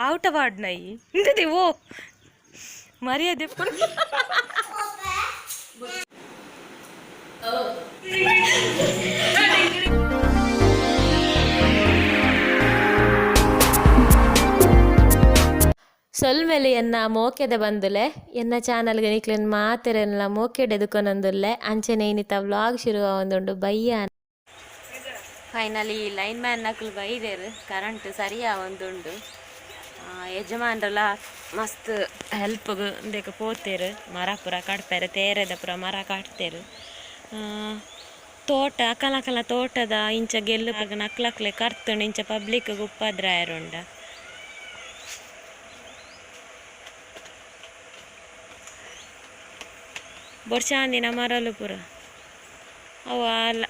ಬಾವುಟ ವಾಡ್ನೈ ಇಂದದೆ ಓ ಮರ್ಯಾದೆ. ಸೊಲ್ಮೆಲೆ ಎನ್ನ ಮೋಕೆದ ಬಂದುಲೆ ಎನ್ನ ಚಾನಲ್ಗೆ ನಿಕ್ಲೆನ್ ಮಾತೆರೆನ್ಲ ಮೋಕೆಡ್ ಎದುಕೊನೊಂದುಲ್ಲೆ. ಅಂಚನೆ ಇನಿತ ವ್ಲಾಗ್ ಶುರು ಆವೊಂದುಂಡು ಬಯ್ಯ. ಫೈನಲಿ ಲೈನ್ ಮ್ಯಾನ್ ನಕುಲು ಬೈದೆರ್, ಕರೆಂಟ್ ಸರಿ ಆವೊಂದುಂಡು. ಯಜಮಾನ್ರಲ ಮಸ್ತ್ ಹೆಲ್ಪ್ಗ್ ಉಂದೆಕ್ ಪೋತೆರ್. ಮರ ಪೂರ ಕಡ್ಪೆರೆ, ತೇರೆದ ಪೂರ ಮರ ಕಟ್ತೆರ್. ತೋಟ ಅಕಲಕಲ ತೋಟದ ಇಂಚ ಗೆಲ್ಲು ನಕ್ಲಕ್ಲೆ ಕರ್ತುಂಡು, ಇಂಚ ಪಬ್ಲಿಕ್ ಉಪದ್ರ ಆಯೆರುಂಡ. ಬೊಡ್ಚಾಂದಿನ ಮರಲು ಪೂರ ಅವು ಅಲ್ಲ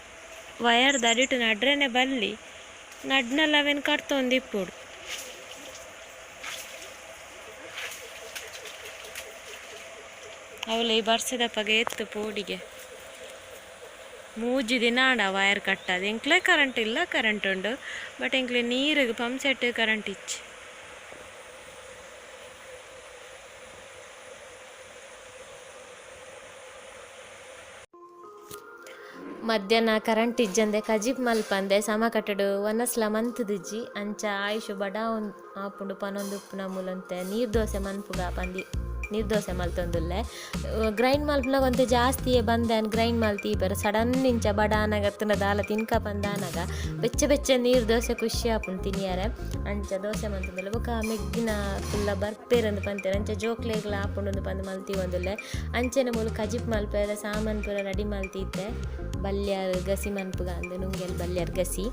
ವಯರ್ದ ಅಡಿಟ್ ನಡ್ರೆನೆ ಬಲ್ಲಿ, ನಡ್ನಲ್ಲ ಅವೇನು ಕಟ್ತೊಂದು ಇಪ್ಪೊಡು. ಅವಳು ಈ ಬರ್ಸದಪ್ಪಗೆ ಎತ್ತು ಪೋಡಿಗೆ. ಮೂಜಿ ದಿನ ಆಂಡ ವೈರ್ ಕಟ್ಟದು. ಎಂಕ್ಲೆ ಕರೆಂಟ್ ಇಲ್ಲ, ಕರೆಂಟ್ ಉಂಡು, ಬಟ್ ಎಂಕ್ಲೆ ನೀರಿಗೆ ಪಂಪ್ ಸೆಟ್ ಕರೆಂಟ್ ಇಚ್ಚಿ. ಮಧ್ಯಾಹ್ನ ಕರೆಂಟ್ ಇಜ್ಜಂದೆ ಕಜಿಪ್ ಮಲ್ಪಂದೆ ಸಮಕಟ್ಟಡು ವನಸ್ಲ ಮಂತುದಿಜ್ಜಿ. ಅಂಚ ಆಯುಷ್ ಬಡ ಆಪುಂಡು ಪನೊಂದು ಉಪ್ಪುನ ಮೂಲಂತೆ ನೀರು ದೋಸೆ ಮನ್ಪುಗ ಪಂದಿ ನೀರು ದೋಸೆ ಮಲ್ತೊಂದುಲ್ಲೆ. ಗ್ರೈಂಡ್ ಮಲ್ಪುನಗ ಒಂತೆ ಜಾಸ್ತಿಯೇ ಬಂದೆ ಗ್ರೈಂಡ್ ಮಲ್ತಿ ಬರ ಸಡನ್ ಇಂಚ ಬಡ ಆನಗ ಅತ್ತಂಡ ದಾಲ ತಿನ್ಕ ಪಂದಾನಗ ಬೆಚ್ಚ ಬೆಚ್ಚ ನೀರು ದೋಸೆ ಖುಷಿ ಆಪುಂಡು ತಿನಿಯರೆ. ಅಂಚ ದೋಸೆ ಮಲ್ತೊಂದುಲ್ಲೆ. ಬೊಕ ಮೆಗ್ಗಿನ ಫುಲ್ಲ ಬರ್ಪೇರಂದು ಪಂತೆರ್, ಅಂಚ ಜೋಕ್ಲೆಗ್ಲ ಆಪುಂಡು ಪಂದ್ ಮಲ್ತಿ ಒಂದುಲ್ಲೆ. ಅಂಚನೆ ಮೂಲು ಕಜಿಪ್ ಮಲ್ಪೆರೆ ಸಾಮಾನ್ ಪೂರ ರೆಡಿ ಮಲ್ತಿತ್ತೆ. ಬಲ್ಯಾರ್ ಗಸಿ ಮನ್ಪುಗ ಅಂದ್ ನುಂಗೆಲ್ ಬಲ್ಯಾರ್ ಗಸಿ.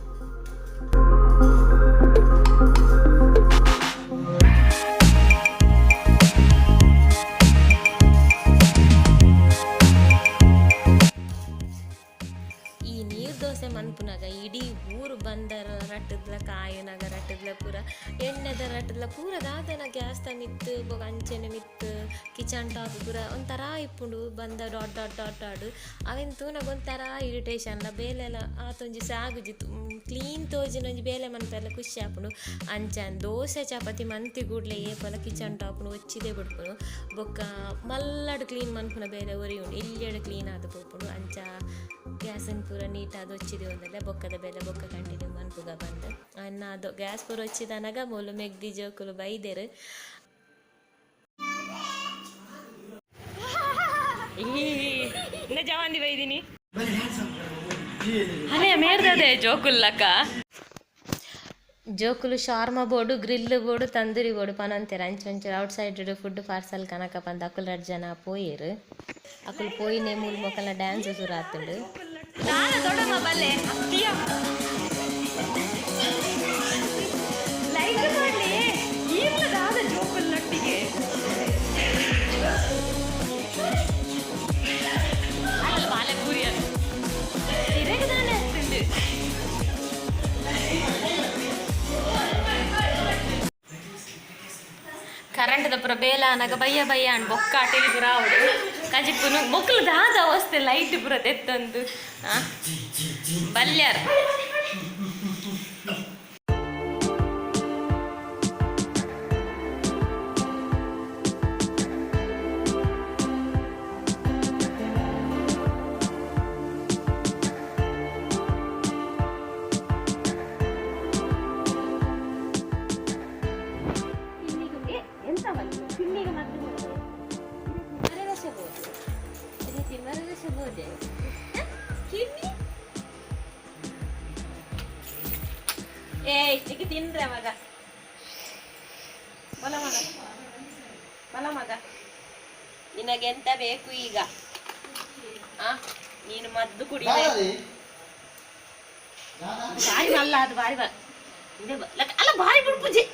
ಈ ನೀರು ದೋಸೆ ಮನ್ಪುನಗ ಇಡೀ ಊರು ಬಂದರ ರಟ್ಟದ್ಲ ಕಾಯುನಗ ರಟ್ಟದ್ಲ ಪೂರ ಎಣ್ಣೆದ ರಟ್ಟದ್ಲ ಪೂರ ದಾದನ ಗ್ಯಾಸ್ದ ಮಿತ್ತ್ ಬೊಕ ಅಂಚೆನೆ ಮಿತ್ತ್ ಕಿಚನ್ ಟಾಪ್ ಪೂರ ಒಂಥರ ಇಪ್ಪುಂಡು ಬಂದ ಡಾಟ್ ಡಾಟ್ ಡಾಟ್ ಡಾಟ್. ಅವೆನ್ ತೂನಗ ಒಂಥರ ಇರಿಟೇಷನ್ಲ. ಬೇಲೆಲ ಆತೊಂಜಿ ಸಾಗುಜಿ, ಕ್ಲೀನ್ ತೋಜಿನ ಒಂಜಿ ಬೇಲೆ ಮನ್ಪೆರೆಲ ಖುಷಿ ಆಪುಂಡು. ಅಂಚ ದೋಸೆ ಚಪಾತಿ ಮಂತಿ ಕೂಡ್ಲೆ ಏಪಲ ಕಿಚನ್ ಟಾಪ್ನು ಒಚ್ಚಿದೆ ಬುಡ್ಪುನು. ಬೊಕ್ಕ ಮಲ್ಲಡ್ ಕ್ಲೀನ್ ಮನ್ಪುನ ಬೇಲೆ ಒರಿ ಉಂಡು, ಇಲ್ಯಡ್ ಕ್ಲೀನ್ ಆದ್ ಪೋಪುಂಡು. ಅಂಚ ಗ್ಯಾಸನ್ ಪೂರ ನೀಟಾದ್ ಒಚ್ಚಿದೆ ಒಂದಲ್ಲ ಬೊಕ್ಕದ ಬೇಲೆ ಬೊಕ್ಕ ಕಂಟಿನ್ಯೂ ಮನ್ಪುಗ ಬಂದ್ ಅನ್ನ. ಅದು ಗ್ಯಾಸ್ ಪೂರ ಒಚ್ಚಿದನಗ ಮೂಲು ಮೆಗ್ದಿ ಜೋಕುಲು ಬೈದೆರ್. ಜವಾಂದಿ ಬೈದಿನಿ ಅಲೆ ಮೇರ್ದದೆ ಜೋಕುಲ್ಲಕ್ಕ. ಜೋಕುಲು ಶಾರ್ಮಾ ಬೋಡು, ಗ್ರಿಲ್ ಬೋಡು, ತಂದೂರಿ ಬೋಡು ಪನೊಂತೆರ್. ಅಂಚ ಒಂಚೂರು ಔಟ್ ಸೈಡ್ ಫುಡ್ ಪಾರ್ಸಲ್ ಕನಕ ಪಂದ್ ಅಕುಲು ರಡ್ಡ್ ಜನ ಪೋಯೆರ್. ಅಕುಲು ಪೋಯಿನೆ ಮೂಲು ಮೊಕಲ್ನ ಡ್ಯಾನ್ಸ್ ಸುರು ಆತುಂಡು. ಕರೆಂಟ್ ಪೂರ ಬೇಲ ಆನಗ ಬಯ್ಯ ಬಯ್ಯ ಅಂಡ್ ಬೊಕ್ಕ ಅಟಿಲ್ ಪೂರ ಆವಡು ಕಜಿಪುನು ಮೊಕ್ಕಲು ದಾದ ಅವಸ್ಥೆ ಲೈಟ್ ಪೂರ ತೆತ್ತೊಂದು ಬಲ್ಯಾರ್. ಏಯ್ ಈಗ ತಿಂದ್ರೆ ಮಗ, ಬಲ ಮಗ, ಬಲ ಮಗ, ನಿನಗೆಂತ ಬೇಕು ಈಗ? ಆ ನೀನು ಮದ್ದು ಕುಡಿಬೇಕು. ಬಾರಿ ಮಲ್ಲ ಅದು, ಬಾರಿ ಬಾ ಇದೆ ಬಾ. ಅಲ್ಲ ಬಾರಿ ಬಿಡ್ಪುಜಿ.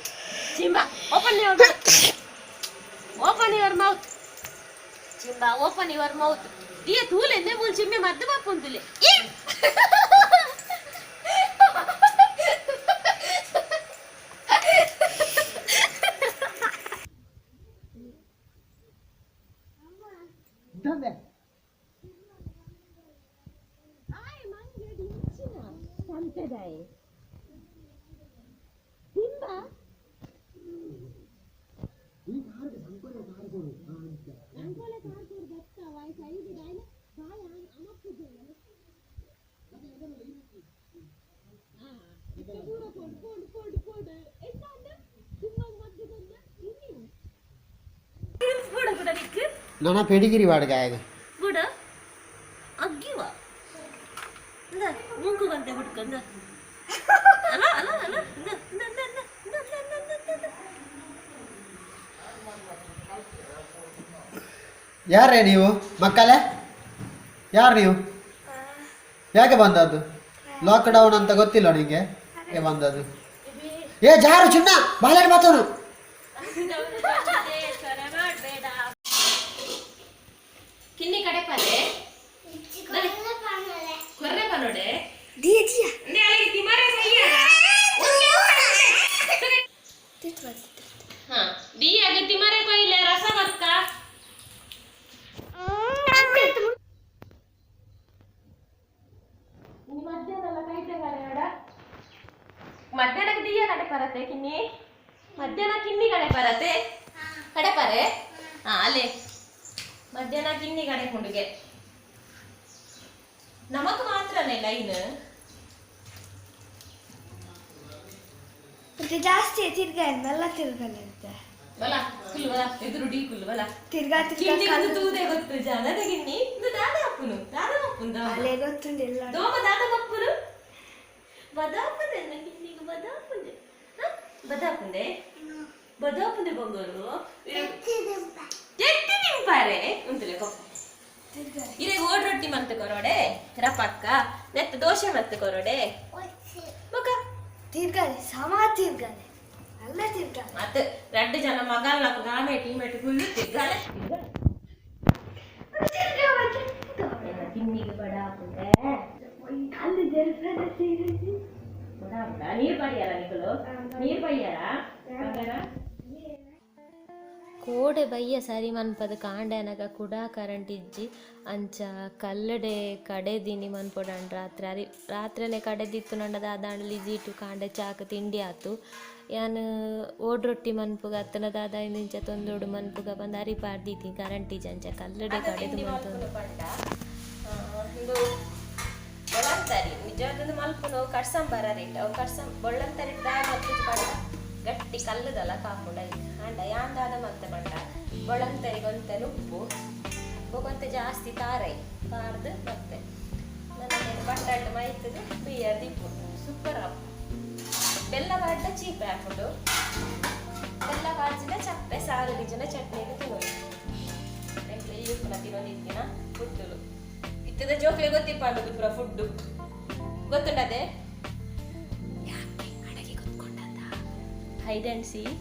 ಚಿಂಬಾ, open your mouth, open your mouth. Chimba, open your mouth. ದಿಯ ತೂಲೆ ಎಂದೆ ಮೂಲು ಚಿಮ್ಮೆ ಮದ್ದು ಬಾಪುಂತುಲೆ. ನನ್ನ ಪೆಡಿಗಿರಿ ವಾಡ್ಗಾಯಗ. ಬುಡ ಅಗ್ಗಿವ ಇಂದ ಮೂಗು ಬಂತೆ ಹುಡ್ಕಂದ. ಅಲ್ಲ ಅಲ್ಲ ಅಲ್ಲ, ಇಂದ ಇಂದ ಇಂದ ಇಂದ ಇಂದ ಇಂದ ಇಂದ ಇಂದ. ಯಾರೇ ನೀವು ಮಕ್ಕಳೇ? ಯಾರು ನೀವು? ಯಾಕೆ ಬಂದದ್ದು? ಲಾಕ್ಡೌನ್ ಅಂತ ಗೊತ್ತಿಲ್ಲ ನಿಮಗೆ? ಹೇಗೆ ಬಂದದ್ದು? ಏ ಜಾರು ಚಿನ್ನ ಬಾಳೆ ಮಾತನು. ಕಿನ್ನಿ ಕಡೆ ಪರೆ ಕೊರ್ರೆ ಪನೋಡೆ. ದಿಯ ದಿಯ. ಹಾ ದಿಯಾಗ ತಿಮರೆ ಕೊಯ್ಲೆ ರಸ ಬಕ್ಕ. ಮಧ್ಯಾಹ್ನಕ್ಕೆ ದಿಯ ಕಡೆ ಪರತೆ ಕಿನ್ನಿ, ಮಧ್ಯಾಹ್ನ ಕಿನ್ನಿ ಕಡೆ ಪರತೆ ಕಡೆ ಪರೆ. ಹಾ ಅಲ್ಲೇ ಮಧ್ಯಾಹ್ನ ಕಿನ್ನಿ ಕಡೆ ಕುಂಡುಗೆ ನಮಕ್ ಮಾತ್ರನೇ ಲೈನ್. ಮತ್ತೆ ಜಾಸ್ತಿ ತಿರ್ಗಾ, ಮೆಲ್ಲ ತಿರ್ಗಲ್ಲಂತೆ. ಬಲ ಕುಲ್ ಬಲ ಎದುರು ಡಿ ಕುಲ್ ಬಲ. ತಿರ್ಗಾ ತಿರ್ಗಾ. ಕಿನ್ನಿ ಒಂದು ತೂದೆ ಗೊತ್ತು ಜಾನದ ಗಿನ್ನಿ ಇದು ದಾದ ಅಪ್ಪನು ದಾದ ಅಪ್ಪನು ದಾದ. ಅಲ್ಲೇ ಗೊತ್ತುಂಡಿಲ್ಲ. ದೋಮ ದಾದ ಬಪ್ಪುನು ಬದಾಪುಂದೆ ಕಿನ್ನಿಗೆ ಬದಾಪುಂದೆ. ಹ? ಬದಾಪುಂದೆ ಬದಾಪುಂದೆ ಬಂಗಾರು ಎತ್ತಿ ನಿಂಪಾರೆ ಉಂತಲೆ ಕೊ. ತಿರ್ಗಾ. ಇದೇ ಓಡ್ ರೊಟ್ಟಿ ಮಂತ್ ಕೊರೋಡೆ ರಪಕ್ಕ ನೆತ್ತ ದೋಸೆ ಮತ್ ಕೊರೋಡೆ ಮಗ. ತಿರ್ಗಾಲೆ ಸಮ ತಿರ್ಗಾಲೆ ಅಲ್ಲ ತಿರ್ಗಾಲೆ. ಮತ್ ರಡ್ಡು ಜನ ಮಗಲ್ನ ಗಾಮೆ ಟೀಮೆಟ್ ಹುಲ್ಲು ತಿರ್ಗಾಲೆ. ತಿರ್ಗಾ ಮತ್ತೆ. ಕಿನ್ನಿಗೆ ಬಡಾಪುಂದೆ. ಅಲ್ಲಿ ಜರ್ಫರ ತಿರುಗಿ. ಬಡಾಪುಂಡ ನೀರ್ ಬಡಿಯಾರ ನಿಕಲು ನೀರ್ ಬಯ್ಯಾರ ಬಂಗಾರ. ಕೋಡೆ ಬಯ್ಯ ಸರಿ ಮನ್ಪದ ಕಾಂಡೆ ಅನಗ ಕುಡ ಕರೆಂಟ್ ಇಜ್ಜಿ. ಅಂಚ ಕಲ್ಲಡೆ ಕಡೆದಿನಿ ಮನ್ಪೊಡಂಡ್ ರಾತ್ರಿ ಅರಿ ರಾತ್ರೆನೆ ಕಡೆದಿತ್ತು ನಂಡ ದಾದಾಂಡ ಲಿಜೀಟು ಕಾಂಡೆ ಚಾಕ್ ತಿಂಡಿ ಆತು. ಯಾನ್ ಓಡ್ ರೊಟ್ಟಿ ಮನ್ಪುಗ ಅತ್ತನ ದಾದ ಇಂಚ ತೊಂದೋಡು ಮನ್ಪುಗ ಬಂದು ಅರಿ ಪಾಡ್ದೀತಿ. ಕರೆಂಟ್ ಇಜ್ಜಿ, ಅಂಚ ಕಲ್ಲಡೆ ಕಡೆದು ಮಂತೊಂದು ಪಂಡ ಇಂದು ಬೊಳಂತರಿ ನಿಜವಾದ ಮಲ್ಪುನು ಕಡ್ಸಂಬಾರ ರೇಟ್ ಅವು ಕಡ್ಸಂ ಬೊಳ್ಳಂತರಿ ದಾಯ ಮಲ್ಪುಜಿ ಪಂಡ ಗಟ್ಟಿ ಕಲ್ಲುದಲ್ಲ ಕಾಪುಂಡ ಆಂಡ ಯಾಂದಾದ ಮಲ್ತೆ ಪಂಡ ಬೊಳಂತರಿಗೆ ಉಪ್ಪು ಬೊಕೊಂತೆ ಜಾಸ್ತಿ ತಾರೈ ಪಾರ್ದು ಮತ್ತೆ ನನ್ನ ಬಟ್ಟಾಟು ಮೈತದು ಬಿಯರ್ ದಿಪ್ಪು ಸೂಪರ್ ಆಪು. ಬೆಲ್ಲ ಬಾಡ್ಡ ಚೀಪೆ ಹಾಕೊಂಡು ಬೆಲ್ಲ ಬಾಜಿನ ಚಪ್ಪೆ ಸಾರು ಗಿಜಿನ ಚಟ್ನಿಗೆ ತಿನ್ನೋದು. ಇಲ್ಲಿ ಉಪ್ಪುನ ತಿನ್ನೋದಿತ್ತಿನ ಫುಡ್ಡುಲು ಇತ್ತದ ಜೋಕ್ಲೆ ಗೊತ್ತಿಪ್ಪ ಅನ್ನೋದು ಪೂರ ಫುಡ್ಡು ಗೊತ್ತುಂಟದೆ. ಯಾಕೆ ಅಡಗೆ ಗೊತ್ಕೊಂಡಂತ? Hide and seek,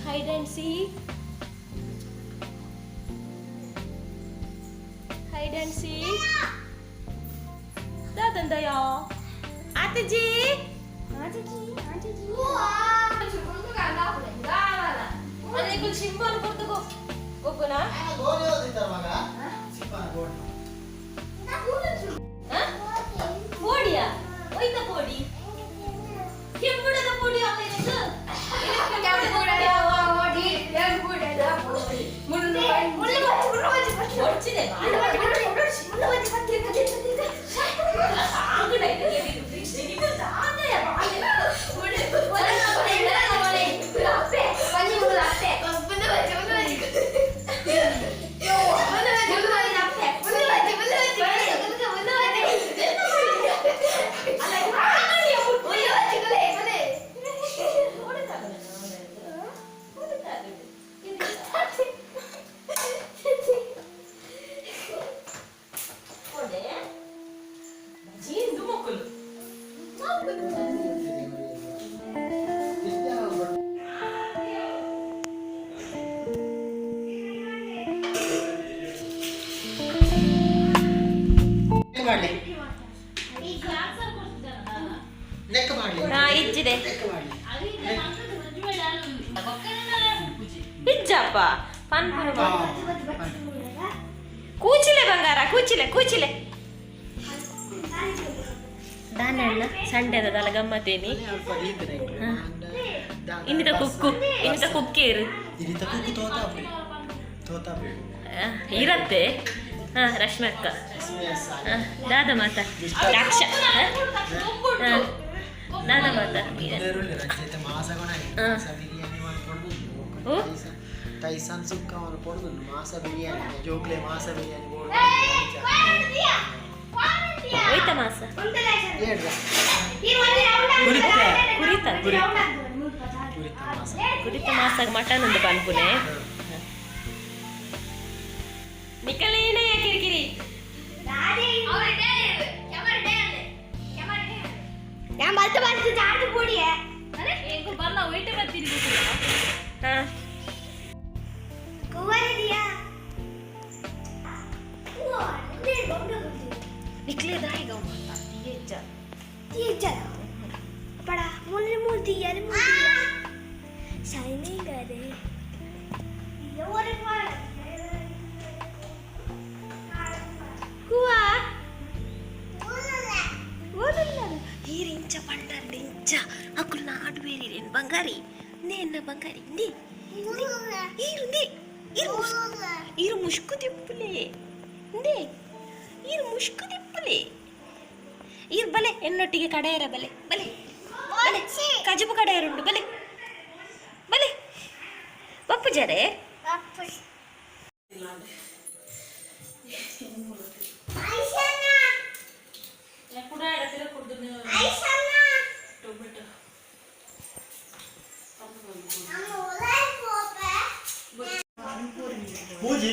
hide and seek, hide and seek. ದಾದಂದಯ ಆತಜಿ. ಅಲ್ಲಿ ಸಿಂಬಲ್ ಕೊಡ್ತುಗೋ ಒಬ್ಬನಾ? ಪೋಡಿಯಾ ಒಯ್ತ ಪೋಡಿ ಕೆಂಬುಡದ ಪೋಡಿ ಅವ. ಒಡ್ಚಿದೆ. ಮಾಡ್ಲಿ ನೆಕ್ ಮಾಡ್ಲಿ. ಇಜ್ಜಿದೆ. ನೆಕ್ ಮಾಡ್ಲಿ. ಇಜ್ಜಪ್ಪ ಪನ್ಪುನು. ಕೂಚಿಲೆ ಬಂಗಾರ ಕೂಚಿಲೆ ಕೂಚಿಲೆ ದಾನಣ್ಣ ಸಂಡೆದ ದಲ ಗಮ್ಮತ್ತೇನಿ. ಇನ್ನಿತ ಕುಕ್ಕು ಇನ್ನಿತ ಕುಕ್ಕೇರು. ಇನ್ನಿತ ಕುಕ್ಕು ತೋತಾಪುರಿ ತೋತಾಪುರಿ. ಇರತ್ತೆ. ಹಾ ರಶ್ಮಿ ಅಕ್ಕ. ಹಾ, ದಾದ ಮಾತ ಲಕ್ಷ. ಹಾ ದಾದ ಮಾತ. ಹಾ. ಓ? ಟೈಸನ್ ಸುಕ್ಕ ಅವನು ಪೊಡ್ದು ಮಾಸ ಬಿರಿಯಾನಿ ಜೋಕ್ಲೆ ಮಾಸ ಬಿರಿಯಾನಿ ಬೋಡು. ಹೋಯ್ತ ಮಾಸ? ಹೇಳ್ರ. ಕುರಿತ. ಕುರಿತ. ಕುರಿತ ಮಾಸ. ಕುರಿತ ಮಾಸಾಗ ಮಟನ್ ಒಂದು ಪನ್ಪುನೆ ನಿಕಲೇನ ಕಿರಿಕಿರಿ. ഞാൻ വലത്ത് വലത്ത് ചാടി കൂടിയേ. ಹಾ. കുവരിയാ. ನಿಕ್ಲೆ ದಾಯಿಗ ತೀಯಜ್ಜ. പടാ മൂന്നിന് മൂന്ന് തീയാലും മൂന്ന് ഷൈനിങ്. അതെ. ಕುವಾ ಈರು ಇಂಚ ಪಂಡರ್ಡ್ ಇಂಚ ಅಕುಲು ನಾಡು ಬೇರೆ ಬಂಗಾರಿ ನೇ ಬಂಗಾರಿ ನೇ ಈರು ನೇ ಈರು ಈರು ಮುಷ್ಕು ತಿಪ್ಪುಲೆ ನೇ ಈರು ಮುಷ್ಕು ತಿಪ್ಪುಲೆ ಈರು ಬಲೆ ಎನ್ನೊಟ್ಟಿಗೆ ಕಡೆಯರ ಬಲೆ ಬಲೆ ಬಲೆ ಕಜುಬು ಕಡೆಯರುಂಡು ಬಲೆ ಬಲೆ ಬಪ್ಪು ಜರೆ. ಪೂಜಿ.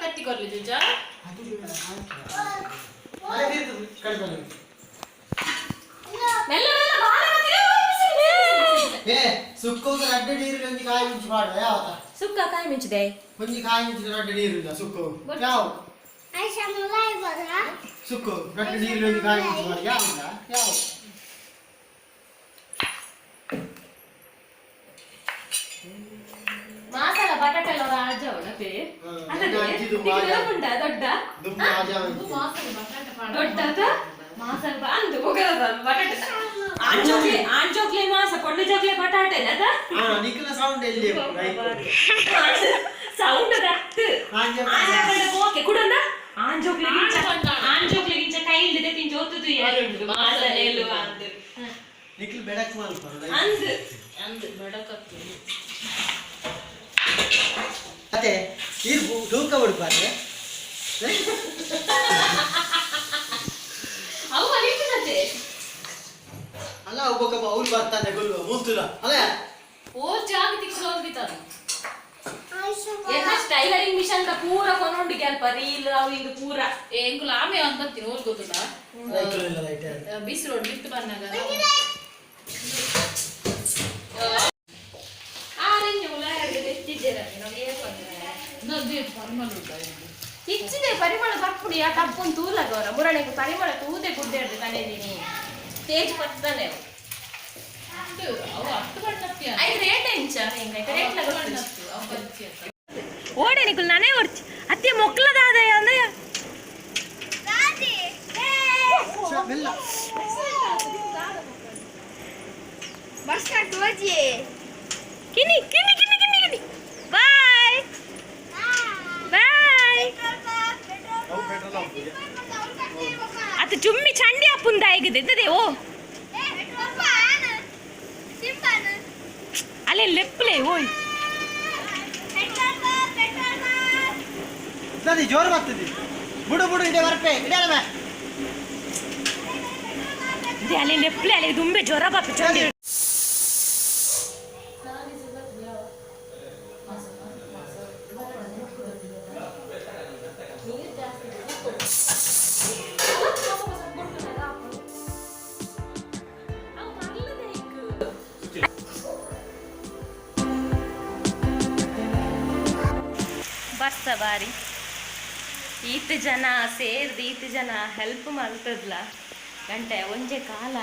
ಕತ್ತಿ ಕೊರ್ಲಿ ಜುಜ. ಮೆಲ್ಲ ಮೆಲ್ಲ ಬಾರ. ಏ ಸುಕ್ಕೋದು ರಡ್ಡೆ ನೀರು ಒಂಜಿ ಕಾಯಿ ಮುಂಚಿ ಮಾಡುವ ಯಾವತ್ತ? ಸುಕ್ಕ ಕಾಯಿ ಮಿಂಚಿದೆ. ಒಂಜಿ ಕಾಯಿ ಮುಂಚಿದ ರಡ್ಡೆ ನೀರು ಇಲ್ಲ ಸುಕ್ಕು ಯಾವ ಸುಕ್ಕು ರಡ್ಡೆ ನೀರು ಒಂಜಿ ಕಾಯಿ ಮುಂಚಿ ಮಾಡಿ ಯಾವ ಯಾವ? ಮಾಸಲ ಬಟಾಟೆ ಎಲ್ಲ ರಾಜ ಅವಳತೆ. ಉಂಟ ದೊಡ್ಡ. ದುಂಬು ಆಜ. ದೊಡ್ಡದ ಮಾಸಲ್ ಅಂದು ಹೋಗದ ಬಟಾಟೆ ಆಂಜೋಕ್ಲೆ ಆಂಜೋಕ್ಲೆ ಮಾಸ ಕೊಂಡು ಜೋಕ್ಲೆ ಬಟಾಟೆ ಅದ. ಹಾ, ನಿಖಿಲ ಸೌಂಡ್ ಎಲ್ಲಿ? ಸೌಂಡ್ ದತ್ತು. ಓಕೆ ಕುಡಂದ ಆಂಜೋಕ್ಲೆ ಗಿಂಚ ಆಂಜೋಕ್ಲೆ ಗಿಂಚ ಕೈ ಇಲ್ದಿದೆ ತಿಂಚ ಒತ್ತುದು ಯಾರುಂಡು ಮಾಸಲೇಲು ಅಂದು. ನಿಖಿಲ್ ಬೆಡಕ್ ಮಲ್ಪರ. ಅಂದು. ಅಂದು ಬೆಡಕತ್ತು. ಅದೇ ನೀರು ತೂಕ ಬಿಡ್ಬಾರ್ದೆ. ಅವು ಮಲೀಪುನತೆ. ಅಲ್ಲ ಒಬ್ಬೊಬ್ಬ ಅವ್ರು ಬರ್ತಾನೆ ಗುಲ್ವ ಮೂಲ್ತುಲ ಅಲ್ಲ. ಓ ಜಾಗ ತಿಕ್ಸೋಗಿತ್ತಾರ. ಎನ್ನ ಟೈಲರಿಂಗ್ ಮಿಷನ್ ದ ಪೂರ ಕೊನೊಂಡಿಗೆ ಅಲ್ಪ ರೀಲ್ ಅವು ಇದು ಪೂರ. ಏ ಎಂಕುಲು ಆಮೆ ಅಂತ ಬರ್ತೀನಿ ಓಲ್ ಗೊತ್ತುಲ್ಲ. ಲೈಟ್ ಇಲ್ಲ ಲೈಟ್. ಬಿಸಿ ರೋಡ್ ಬಿತ್ತು ಬಂದಾಗ. ಆರೆಂಜ್ ಉಲಾಗಡ್ಡೆ ತೆತ್ತಿದ್ದೀರ ನಮಗೆ. ಪರಿಮಳ ಉಂಟಾ? ಇಚ್ಚಿದೆ ಪರಿಮಳ ಬರ್ಪುಡಿ ಆ ಕಪ್ಪುನ್ ತೂಲಗವರ ಮುರಣಿಗೆ ಪರಿಮಳ ತೂದೆ ಗುಡ್ಡೆ ಕಣೆದೀನಿ ತೇಜ್ ಪತ್ತಾನೆ. ಅವು ಹತ್ತು ಬಣ್ಣತ್ತಿ. ಐದು ರೇಟ್ ಎಂಚ ಹೆಂಗೈತೆ ರೇಟ್? ಬಣ್ಣತ್ತು ಅವು ಬಜ್ಜಿ ಅಂತ. ಓಡೆ ನಿಕುಲ್ ನಾನೇ ಒರ್ಚಿ ಅತ್ತೆ ಮೊಕ್ಲದಾದ ಅಂದ್ರೆ. ಮೆಲ್ಲ. ಬಸ್ ತೋಜಿ. ಕಿನಿ ಕಿನಿ ಕಿನಿ ಕಿನಿ ಕಿನಿ ಬಾಯ್ ಬಾಯ್. ಅವು ಪೆಟ್ರೋಲ್ ಹಾಕುದು. ಅದು ಜುಮ್ಮಿ ಚಂಡಿ ಅಪ್ಪುಂದ ಆಗಿದೆ ಇದ್ದದೆ ಓ ಅಲ್ಲೇ ಲೆಪ್ಪಲೆ ಓಯ್. ಸರಿ ಜೋರು ಬರ್ತದೆ ಬುಡು ಬುಡು ಇಡೆ ಬರ್ಪೆ ಇಡೆ ಅಲ್ಲ. ಇದೆ ಅಲ್ಲಿ ಲೆಪ್ಪಲೆ ಅಲ್ಲಿ ದುಂಬೆ ಜ್ವರ ಬಾಪು ಚಂಡಿ. ಬರ್ಸ ಬಾರಿ ಈತ್ ಜನ ಸೇರ್ದು ಈತ್ ಜನ ಹೆಲ್ಪ್ ಮಲ್ತದ್ಲ ಗಂಟೆ ಒಂಜೆ ಕಾಲ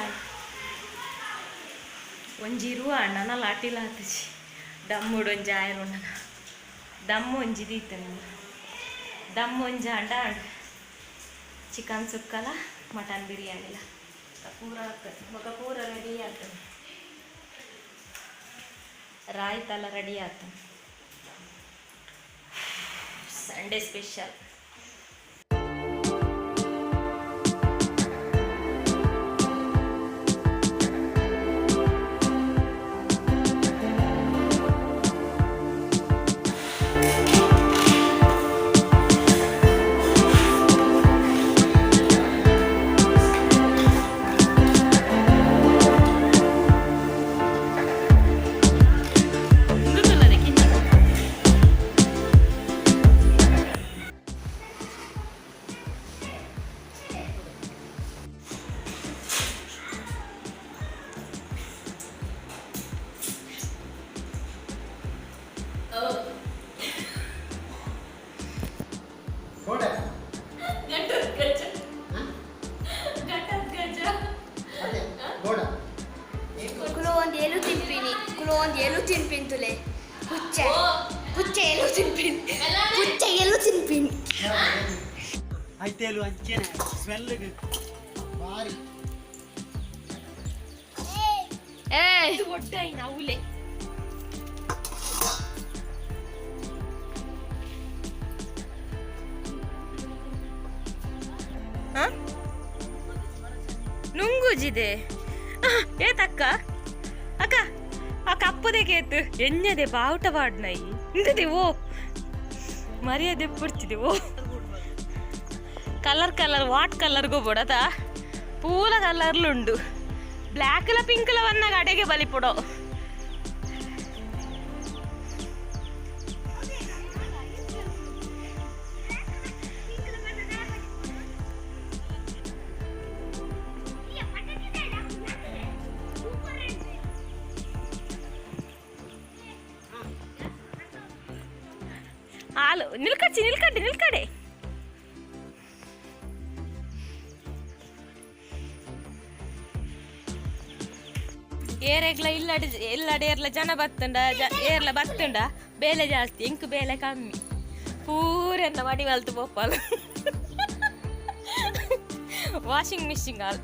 ಒಂಜಿ ಇರುವ ಅಣ್ಣನ ಲಾಟಿಲ ಆತಜಿ ದಮ್ಮುಡು ಒಂಜಿ ಆಯರು ನನ್ನ ದಮ್ಮು ಒಂಜಿ ದೀತ ನನ್ನ ದಮ್ಮು ಒಂಜಿ ಅಂಡ ಅಂಡ ಚಿಕನ್ ಸುಕ್ಕಲ ಮಟನ್ ಬಿರಿಯಾನಿಲ ಪೂರ ಆಗ್ತದೆ ಮಗ ಪೂರ ರೆಡಿ ಆಗ್ತದೆ ರಾಯ್ತಲ್ಲ ರೆಡಿ ಆಗ್ತದೆ ಸಂಡೇ ಸ್ಪೆಷಲ್. ತಿನ್ಪಿಂತುಲೆ ಪುಚ್ಚೆ ಪುಚ್ಚೆ ಎಲ್ಲೂ ತಿನ್ಪಿನ್ ಪುಚ್ಚೆ ಎಲ್ಲೂ ತಿನ್ಪಿನ್. ಐತೇಲು ಅಂಚೆನೆ ಸ್ಮೆಲ್. ಬಾರಿ. ಏ ಒಟ್ಟಾಯಿನ ಅವಲೆ. ನುಂಗುಜಿದೆ. ಏ ತಕ್ಕ ಅಕ್ಕ, ಆ ಕಪ್ಪುದೆ ಕೇತು ಎಣ್ಣೆದೆ ಬಾವುಟ ಬಾಡ್ನೈ ಇಂದದೆ. ಓ ಮರ್ಯಾದೆ ಪುಡ್ಚಿದೆ. ಓ ಕಲರ್ ಕಲರ್ what colour ಗೊಬ್ಬಡತ ಪೂಲ ಕಲರ್ಲುಂಡು. ಬ್ಲ್ಯಾಕ್ಲ ಪಿಂಕ್ಲ ವನ್ನಾಗ ಅಡೆಗೆ ಬಲಿಪುಡೋ. ಹಾಲು ನಿಲ್ಕಚ್ಚಿ ನಿಲ್ಕಡೆ ನಿಲ್ಕಡೆ. ಏರೆಗ್ಲ ಇಲ್ಲಡೆ ಎಲ್ಲಡೆ ಏರ್ಲ ಜನ ಬತ್ತುಂಡ ಏರ್ಲ ಬತ್ತುಂಡ ಬೇಲೆ ಜಾಸ್ತಿ, ಇಂಕ್ ಬೇಲೆ ಕಮ್ಮಿ. ಪೂರೆನ್ನ ಮಡಿ ಮಲ್ತು ಪೋಪಾಲ ವಾಷಿಂಗ್ ಮಿಷಿನ್ ಆಲ್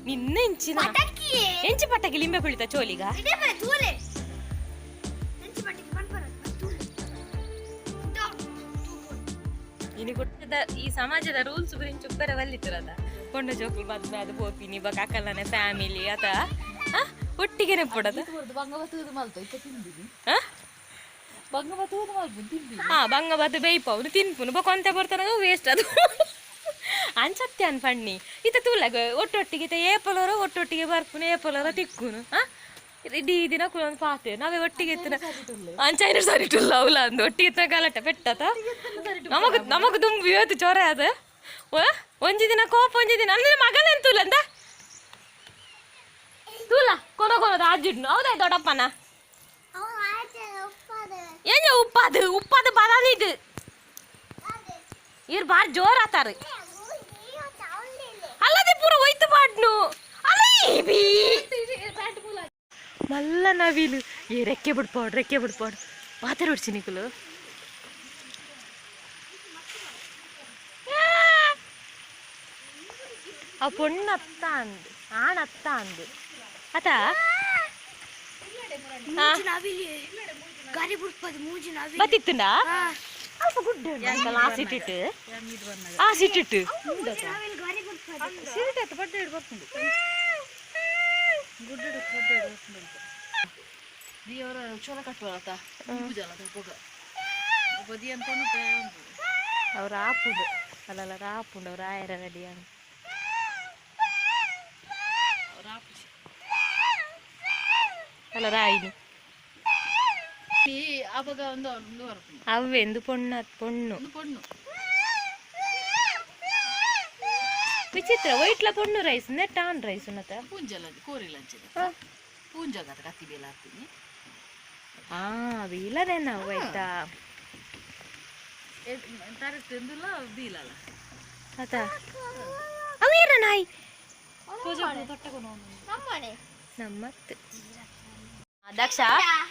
ನಿನ್ನ ಎಂಚಿನ ಎಂಚಿ ಪಟಾಕಿ ಲಿಂಬೆ ಕುಳಿತ ಚೋಲಿಗ. ತೂಲೆ ಎಂಚಿ ಪಟ್ಟಿಗೆ ಪನ್ಪರ ತೂಲೆ. ಇನಿ ಗುಟ್ಟದ ಈ ಸಮಾಜದ ರೂಲ್ಸ್ ಗುರಿಂಚ ಉಪ್ಪರ ವಲ್ಲಿತರದ ಪೊಣ್ಣ ಜೋಕುಲು ಮದ್ಮೆ ಅದು ಪೋಪಿನಿ ಬೊಕ ಅಕಲ್ನ ಫ್ಯಾಮಿಲಿ ಅತ ಒಟ್ಟಿಗೆ ಪೊಡದ. ಹಾ, ಬಂಗ ಬತ್ತು ಬೇಯ್ಪವ್ನು ತಿನ್ಪುನು ಬೊಕ ಒಂತೆ ಬರ್ತಾನ ವೇಸ್ಟ್ ಅದು ಅಂಚತ್ಯ ಅನ್ ಇತ್ತ ತೂಲಗ ಒಟ್ಟೊಟ್ಟಿಗೆ ಇತ್ತ ಏಪಲೋರ ಒಟ್ಟೊಟ್ಟಿಗೆ ಬರ್ಪುನು ಏಪಲೋರ ತಿಕ್ಕುನು. ಹಾ, ಇಡೀ ದಿನ ಕುಲೊಂದು ಪಾತೆ ನಾವೇ ಒಟ್ಟಿಗೆ ಇತ್ತಿನ ಅಂಚೈನ ಸರಿ ಟುಲ್ಲ ಅವಲ ಅಂದು ಒಟ್ಟಿಗೆ ಇತ್ತಿನ ಗಲಾಟೆ ಪೆಟ್ಟತ. ನಮಗ ನಮಗ ದುಂಬು ಇವತ್ತು ಚೊರೆ ಅದ. ಒಂಜಿ ದಿನ ಕೋಪ, ಒಂಜಿ ದಿನ ಅಂದ್ರೆ ಮಗನ ತೂಲ ಅಂದ ತೂಲ ಕೊನ ಕೊನದ ಆಜಿಡ್ನು. ಹೌದಾ ದೊಡ್ಡಪ್ಪನ? ಏನ ಉಪ್ಪಾದು ಉಪ್ಪಾದು ಬದಾನಿ ಇದು ಇವ್ರು ಬಾರಿ ಜೋರ್ ಆತಾರ. ಅಲ್ಲದೆ ಪೂರ ಒಯ್ತು ಬಾಡ್ನು ಅಲ್ಲ ಬಿ ಮಲ್ಲ ನವಿಲು. ಏ ರೆಕ್ಕೆ ಬಿಡ್ಪಾಡು, ರೆಕ್ಕೆ ಬಿಡ್ಪಾಡು. ಪಾತ್ರ ಹೊಡ್ಸಿ ನಿಕುಲು. ಆ ಪೊಣ್ಣು ಅತ್ತ ಅಂದು ಆಣ್ ಅತ್ತ ಅಂದು ಅತ. ಮೂಜಿ ನವಿಲಿ ಗಾರಿ ಬುಡ್ಪದು ಮೂಜಿ ನವಿಲಿ. ಬತ್ತಿತ್ತುಂಡ ಅಲ್ಪ ಗುಡ್ಡೆ ಉಂಡು ಆ ಸಿಟ್ಟಿಟ್ಟು ಆ ಸಿಟ್ಟಿಟ್ಟು. ಮೂಜಿ ನವಿಲಿ ಗಾರಿ ಬುಡ್ಪದು. ಸಿರಿಟತ್ತು ಬಡ್ಡೆ ಬರ್ತುಂಡು ಗುಡ್ಡೆ ಬಡ್ಡೆ ಬರ್ಪುಂಡು. ದೇವರ ಚೊಲ ಕಟ್ಟುವಲತ ಪೂಜಲ ಪೊಗ ಬದಿ ಅಂತ ಉಂಟು. ಅವ್ರು ಆಪುಂಡು ಅಲ್ಲಲ್ಲ ಆಪುಂಡು ಅವ್ರು ಆಯರ ರೆಡಿ. ಅವ್ರ ಆಪುಜಿ. ಅಲ್ಲ ರಾಯಿನಿ. ಈ ಆಪಗ ಒಂದು ಒಂದು ಬರ್ಪುಂಡು. ಅವೆಂದು ಪೊಣ್ಣ ಪೊಣ್ಣು. ಒಂದು ಪೊಣ್ಣು. ವಿಚಿತ್ರ ವೈಟ್ಲ ಪೊಣ್ಣು ರೈಸ್ ನೆಟ್ ಆನ್ ರೈಸ್ ಉನ್ನತ. ಪೂಂಜಲ ಕೋರಿಲ್ಲ ಅಂಚಿನ ಪೂಂಜಾಗತ ಕತ್ತಿ ಬೇಲ ಹಾಕ್ತೀನಿ. ಆ ಬೀಲದೇನ ಆಯ್ತಾ? ಕರೆಕ್ಟ್ ಎಂದಿಲ್ಲ ಬೀಲಲ್ಲ. ಆತ ಅವೇರ ನಾಯಿ. ನಮ್ಮತ್ತು ದಕ್ಷ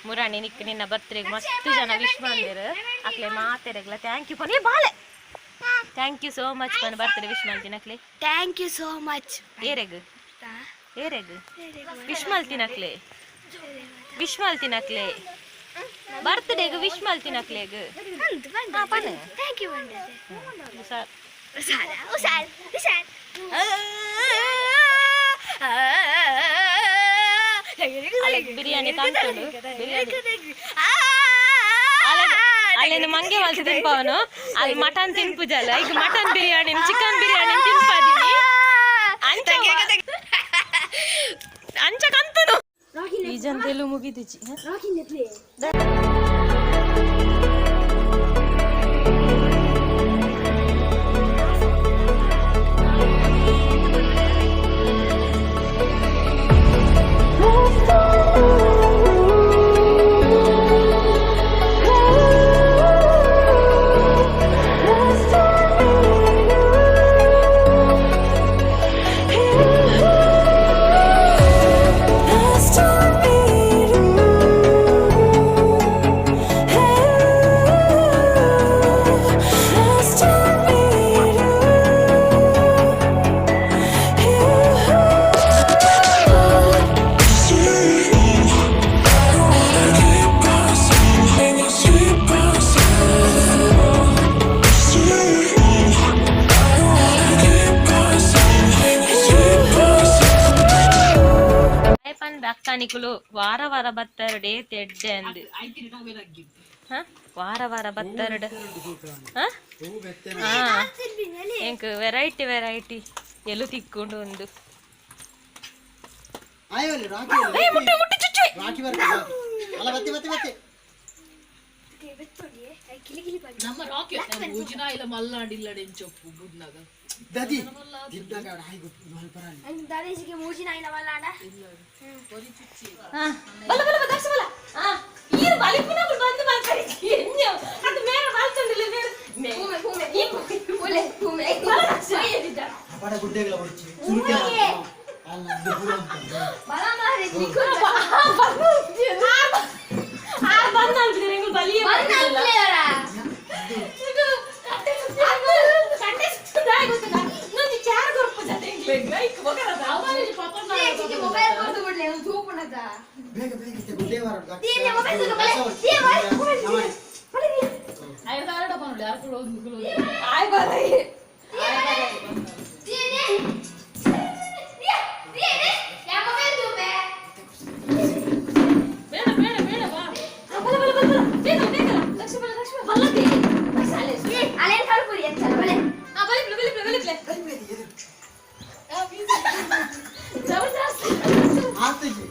ಮುರಾಣಿ ನಿಕ್ ನಿನ್ನ ಬರ್ತ್ಡೇಗೆ ಮಸ್ತ್ ಜನ ವಿಶ್ ಬಂದಿರು. ಅಕ್ಲೆ ಮಾತೆರೆಗ್ಲ thank you ಪನ್. ಏ ಬಾಲೆ, thank you so much ಪನ್. ಬರ್ತ್ಡೇ ವಿಶ್ ಮಾಡ್ತೀನಿ ಅಕ್ಲೆ. Thank you so much. ಏರೆಗ್ ಏರೆಗ್ ವಿಶ್ ಮಲ್ತಿನ ಅಕ್ಲೆ, ವಿಶ್ ಮಲ್ತಿನ ಅಕ್ಲೆ, ಬರ್ತ್ಡೇಗ್ ವಿಶ್ ಮಲ್ತಿನ ಅಕ್ಲೆಗ್. ಹಾ ಪನ್. Thank you ಬಂಡದೆ. ಹುಷಾರ್. ಹುಷಾರ ಹುಷಾರ್ ಹುಷಾರ್. ಅಲೆಗ್ ಬಿರಿಯಾನಿ ಕಾಣ್ತುಂಡು ಬಿರಿಯಾನಿ. ಅಲ್ಲೇನು ಮಂಗೆ ಮಲ್ತು ತಿನ್ಪವನು. ಅಲ್ಲಿ ಮಟನ್ ತಿನ್ಪುಜಲ್ಲ ಈಗ ಮಟನ್ ಬಿರಿಯಾನಿ ಚಿಕನ್ ಬಿರಿಯಾನಿ ತಿನ್ಪಾದೀನಿ. ಅಂಚ ಅಂಚ ಕಂತನು ಈ ಜಂತೆಲು ಮುಗಿದಿಚಿ. Nice to meet you. ನಿಕುಲು ವಾರ ವಾರ ಬತ್ತರಡೆ ತೆಡ್ಡೆ ಅಂದ್. ವಾರ ವಾರ ಬತ್ತರಡೆ. ಎಂಕ್ ವೆರೈಟಿ ವೆರೈಟಿ ಎಲು ತಿಕ್ಕೊಂಡು ಒಂದು. ಮುಟ್ಟು ಮುಟ್ಟು ಚುಚ್ಚು. ನಮ್ಮ ರಾಕಿ ಭೋಜನ ಇಲ್ಲ ಮಲ್ನಾಡಿಲ್ಲ ಎಂಚೊಪ್ಪು ಬುಡ್ನಾಗ. ದದಿ ದಾದೇಶಿಗೆ ಮೂಜಿನ ಇಲ್ಲ ಮಲ್ನಾಡ. ಬಲ ಬಲ ದಕ್ಷ ಬಲ. ಈರು ಬಲಿಪುನಗಳು ಬಂದು ಮಾತಾಡಿ ಎಣ್ಣೆ ಅದು ಮೇರೆ ಮಾಲ್ತಂದಿಲ್ಲ ಮೇರೆ. ಭೂಮೆ ಭೂಮೆ ಭೂಮೆ ಭೂಮೆ. ಅಪಡ ಗುಡ್ಡೆಗಳ ಬುಡ್ಚಿ ಸುರುಕೆ ಅಲ್ಲ ಪೂರ ಬಲ ಮಾರಿ ಆ ಬಂದ ಅಲ್ಬಿದ್ರೆ ಎಂಗುಲ್ ಬಲಿಯ ಬೇಗ ಬೇಗ ಗುಡ್ಡೆ ಬೇಡ ಬೇಡ ಬೇಡ ಬಾ. ಬಲ ಬಲ ಬಲ ಬಲ ಬೇಗ ಬೇಗ ಲಕ್ಷ್ಮಿ ಬಲ ಲಕ್ಷ್ಮಿ ಬಲ್ಲದೆ. ಆ ಬಲಿಪ್ಲೆ ಬಲಿಪ್ಲೆ ಬಲಿಪ್ಲೆ. ಜಬರ್ದಸ್ತ್. ಆತಜಿ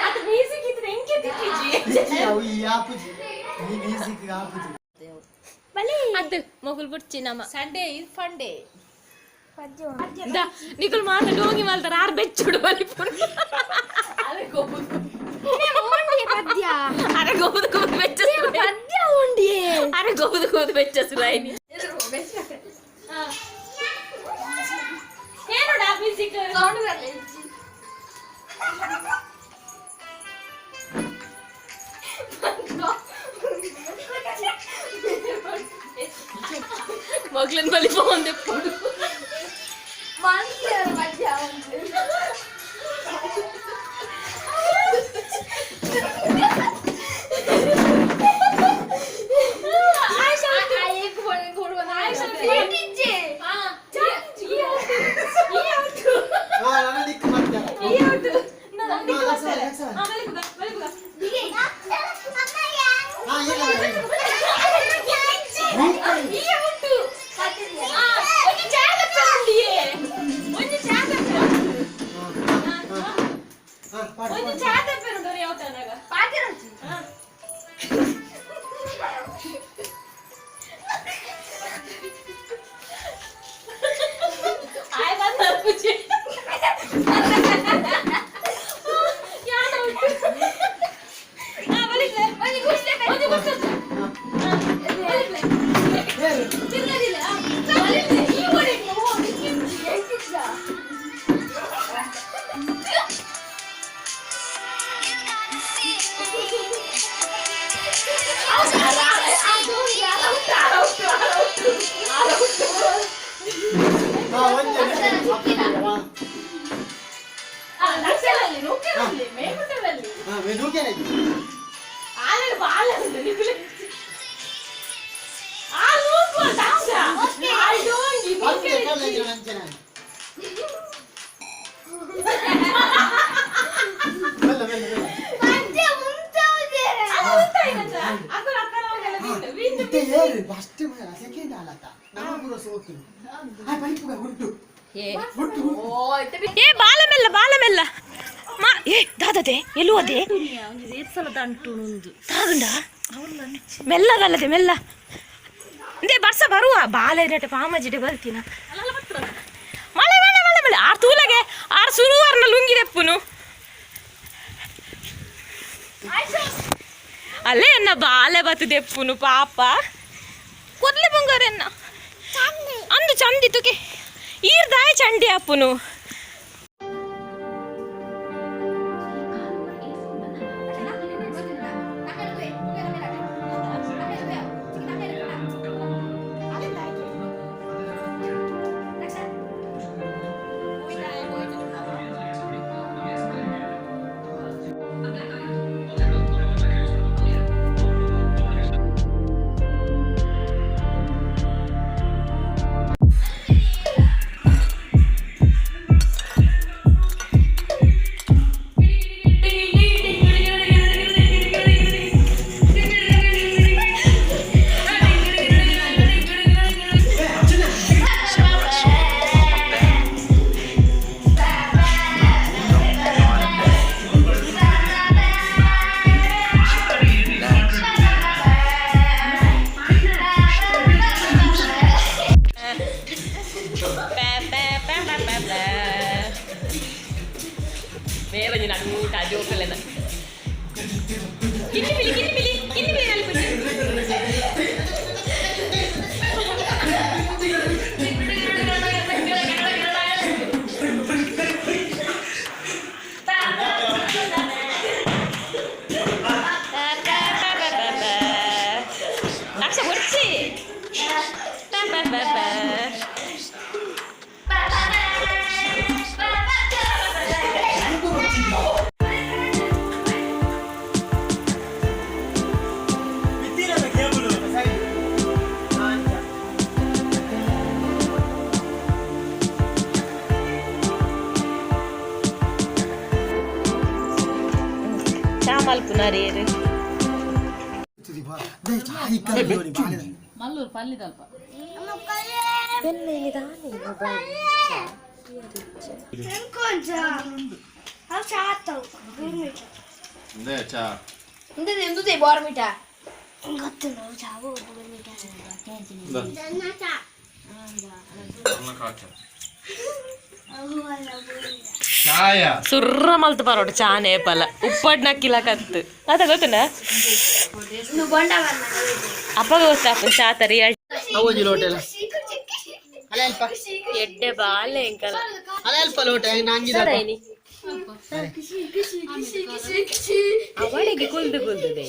ಅದು ಮ್ಯೂಸಿಕ್ ಇದ್ರೆ ಹೆಂಗೆ ತಿಕ್ಕಿಜಿ. ಅವು ಈ ಆಪುಜಿ ಈ ಮ್ಯೂಸಿಕ್ ಆಪುಜಿ. ಅದು ಮೊಗುಲ್ ಬುಡ್ಚಿ ನಮ್ಮ ಸಂಡೇ ಇದು ಫಂಡೇ. ನಿಕುಲ್ ಮಾತ ಡೋಂಗಿ ಮಾಲ್ತಾರ ಆರ್ ಬೆಚ್ಚುಡು ಬಲಿಪುನ. ಅರೆ ಗೋಬುದು ಗೋಬುದು ಬೆಚ್ಚಸುಲ. ಅರೆ ಗೋಬುದು ಗೋಬುದು ಬೆಚ್ಚಸುಲ ಐನಿ. ಏನೋಡ ಮ್ಯೂಸಿಕ್ ಸೌಂಡ್ ಬರಲಿ. ಮಗ್ಲನ್ ಬಲಿ ಫೋನ್ ದೆಪ್ಪುಡು. ಏ ಬಾಲ ಮೆಲ್ಲ ಬಾಲ ಮೆಲ್ಲ ಮಾ ಏ ದಾದದೆ ಎಲ್ಲೂ ಅದೇ ತಾಗುಂಡ ಮೆಲ್ಲಗಲ್ಲದೆ ಮೆಲ್ಲ ಇಂದೇ ಬರ್ಸ ಬರುವ ಬಾಲ ಇರಟೆ ಪಾಮಜಿಡೆ ಬರ್ತೀನ ಮಳೆ ಮಳೆ ಮಳೆ ಮಳೆ ಆರ್ ತೂಲಗೆ ಆರ್ ಸುರುವಾರ್ನ ಲುಂಗಿದೆಪ್ಪುನು ಅಲ್ಲೇ ಎನ್ನ ಬಾಲೆ ಬತ್ತದೆಪ್ಪುನು ಪಾಪ ಕೊದ್ಲೆ ಬಂಗಾರೆನ್ನ ಅಂದು ಚಂದಿ ತುಕೆ ಈರ್ದಾಯ ಚಂಡಿ ಅಪ್ಪುನು. ಊಟ ಜೋಕುಲೆನ ಕಿನ್ನಿ ಪಿಲಿ ಕಿನ್ನಿ ಪಿಲಿ ಕಿನ್ನಿ ಪಿಲಿ ನಲ್ಪುಜಿ. ಅಕ್ಷ ಬೊಡ್ಚಿ. ಬಾ ಬಾ ಬಾ. ಚಾ ಮಲ್ಪುನಾರೇರು. ಮಲ್ಲೂರು ಪಲ್ಲಿದಲ್ಪ. ಬೋರ್ಮಿಟಾ ಗೊತ್ತಿಲ್ಲ ಚಾವು ಬೋರ್ಮಿಟಾ. ಸುರ್ರ ಮಲ್ತು ಪರೋಟ ಚಾನೆ ಪಲ ಉಪ್ಪಡ್ ನಕ್ಕಿಲ ಕತ್ತು ಅದ ಗೊತ್ತುನ. నువ్వు బొండా. ಅಪ್ಪಗ ಗೊತ್ತಾಪ ಚಾ ತರಿ. ಅವು ಲೋಟೆ ಎಲ್ಲ ಅಲೆ ಅಲ್ಪ. ಎಡ್ಡೆ ಬಾಲೆ ಎಂಕಲ. ಅಲೆ ಅಲ್ಪ ಲೋಟೆ ನಂಗಿದ. ಅವಳಿಗೆ ಕುಲ್ದು ಕುಲ್ದುದೆ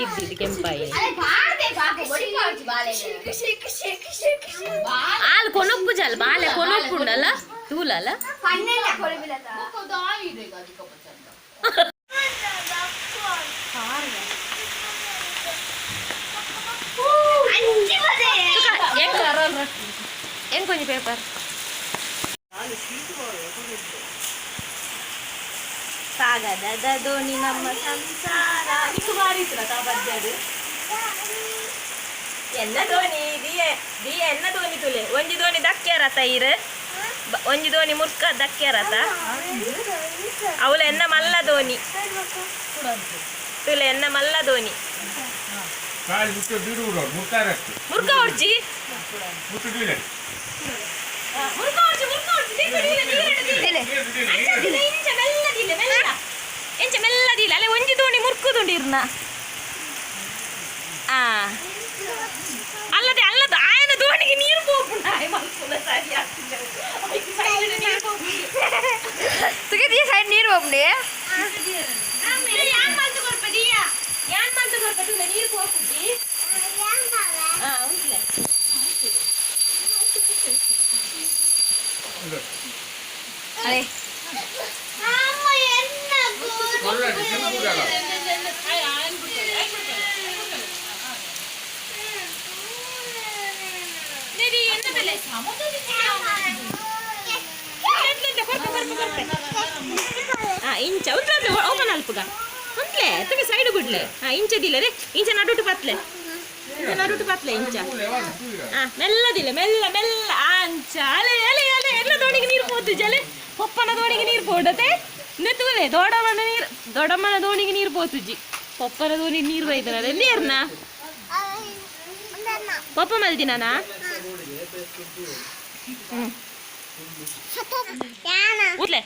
ಇದ್ದಿದ್ದು ಕೆಂಪಾಯಿ. ಹಾಲು ಕೊನೊಪ್ಪು ಜಲ್ ಬಾಲೆ ಕೊನೊಪ್ಪುಂಡಲ್ಲ ತೂಲಲ್ಲ. ಎಂಕೊಂಜಿ ಪೇಪರ್ ಕಾಗದದ ದೋಣಿ ನಮ್ಮ ಸಂಸಾರ. ನಿಕ್ಕು ಬಾರಿ ಇತ್ತು ಪದ್ಯದು. ಎನ್ನ ದೋಣಿ ದಿಯ ದಿಯ ಎನ್ನ ದೋಣಿ ತುಲೆ. ಒಂಜಿ ದೋಣಿ ದಕ್ಕ್ಯಾರತ ಇರು, ಒಂಜಿ ದೋಣಿ ಮುರ್ಕ ದಕ್ಕ್ಯಾರತ. ಅವಳ ಎನ್ನ ಮಲ್ಲ ದೋಣಿ ತುಲೆ, ಎನ್ನ ಮಲ್ಲ ದೋಣಿ. ಮುರ್ಕ ಹೊಡ್ಚಿ, ಮುರ್ಕ ಹೊಡ್ಚಿ, ಮುರ್ಕ ಹೊಡ್ಚಿ. ದೀಲೆ, ದೀಲೆ, ನೀರು ದೀಲೆ. ಇಂಚ ಮೆಲ್ಲ ದೀಲೆ, ಮೆಲ್ಲ ಎಂಚ ಮೆಲ್ಲ ದೀಲೆ. ಅಲ್ಲೇ ಒಂಜಿ ದೋಣಿ ಮುರ್ಕುದುಂಡಿರ್ನ. ಆ ಅಲ್ಲದೆ ಅಲ್ಲದ ಆಯನ ದೋಣಿಗೆ ನೀರು ಪೋಪುಂಡ. ಆಯ್ ಮಲ್ಪುನ ಸರಿ ಆಗ್ತಿಲ್ಲ. ನೀರು ಪೋಪುಂಡು. ಸೈಡ್ ನೀರು ಹೋಗ್ಲಿ. ಯಾನ್ ಮಲ್ತು ಕೊರ್ಪೆ ದಿಯಾ, ಯಾನ್ ಮಲ್ತು ಕೊರ್ಪೆ ತುಲೆ. ನೀರು ಪೋಪುಜಿ. ಆ ಉಂಟ್ಲೆ. ಅರೆ. ಇಂಚ ಉಂಟ್ಲೆ ಓಪನ್ ಅಲ್ಪುಗ ಉಂಟ್ಲೆ ತಗ ಸೈಡ್ ಬಿಡ್ಲೆ. ಹಾ ಇಂಚದಿಲ್ಲ ರೇ, ಇಂಚ ನಡುಟು ಪತ್ಲೆ, ಇಂಚ ನಡುಟು ಪತ್ಲೆ ಇಂಚ. ಹಾ ಮೆಲ್ಲದಿಲ್ಲ, ಮೆಲ್ಲ ಮೆಲ್ಲ ಅಂಚ. ಅಲೆ ಅಲೆ ಅಲೆ, ಎಲ್ಲ ದೋಣಿಗೆ ನೀರು ಪೋತು ಜಲೆ. ಪೊಪ್ಪನ ದೋಣಿಗೆ ನೀರು ಪೋಡತೆ ನೆತ್ತುವೆ. ದೊಡ್ಡಮ್ಮನ ನೀರು, ದೊಡ್ಡಮ್ಮನ ದೋಣಿಗೆ ನೀರು ಪೋತುಜಿ. ಪೊಪ್ಪನ ದೋಣಿಗೆ ನೀರು ಬೈದನ ನೀರ್ನ ಪಪ್ಪ ಮಲ್ದಿನಾನ. ಹ್ಮ್ ಉತ್ಲೆ.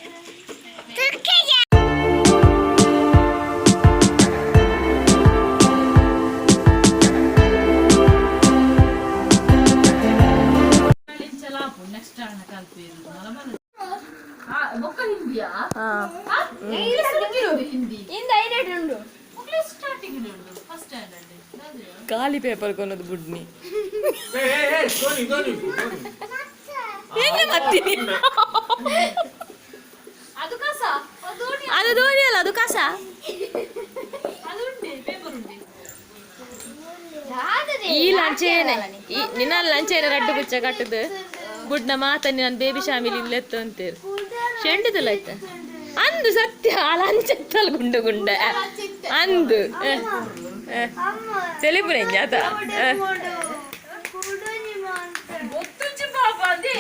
ನೆಕ್ಸ್ಟ್ ಕಲ್ಪೇರು ಬೊಕ್ಕ ಹಿಂದಿಯಾ? ಹಿಂದಿ. ಇಂದ ಐದು ಉಂಡು. ಸ್ಟಾರ್ಟಿಂಗ್ ಉಂಡು, ಫಸ್ಟ್ ಸ್ಟ್ಯಾಂಡರ್ಡ್. ಖಾಲಿ ಪೇಪರ್ ಕೊನದು ಬುಡ್ನಿ ಹೆಂಗೆ ಮತ್ತೀನಿ. ಅದು ಕಸ. ಅದು ದೋಣಿ ಅಲ್ಲ, ಅದು ಕಸ. ಅದು ಉಂಡೆ ಪೇಪರ್ ಉಂಡೆ. ಈ ಲಂಚೇನೆ ಈ ನಿನ್ನ ಲಂಚೇನೆ ರಡ್ಡು ಪುಚ್ಚ ಕಟ್ಟದು ಬುಡ್ನ ಮಾತನ್ನಿ. ನಾನು ಬೇಬಿ ಶಾಮಿಲಿ ಇಲ್ಲೆತ್ತು ಅಂತೀರಿ ಶೆಂಡದಲ್ಲ ಆಯ್ತ ಅಂದು ಸತ್ಯ. ಆ ಲಂಚತ್ತಲ್ಲ ಗುಂಡು ಗುಂಡ ಅಂದು ತೆಲಿಪುನೆ ಆತ. ಗೊತ್ತುಂಚಿ ಪಾಪ ಅಂದೆ.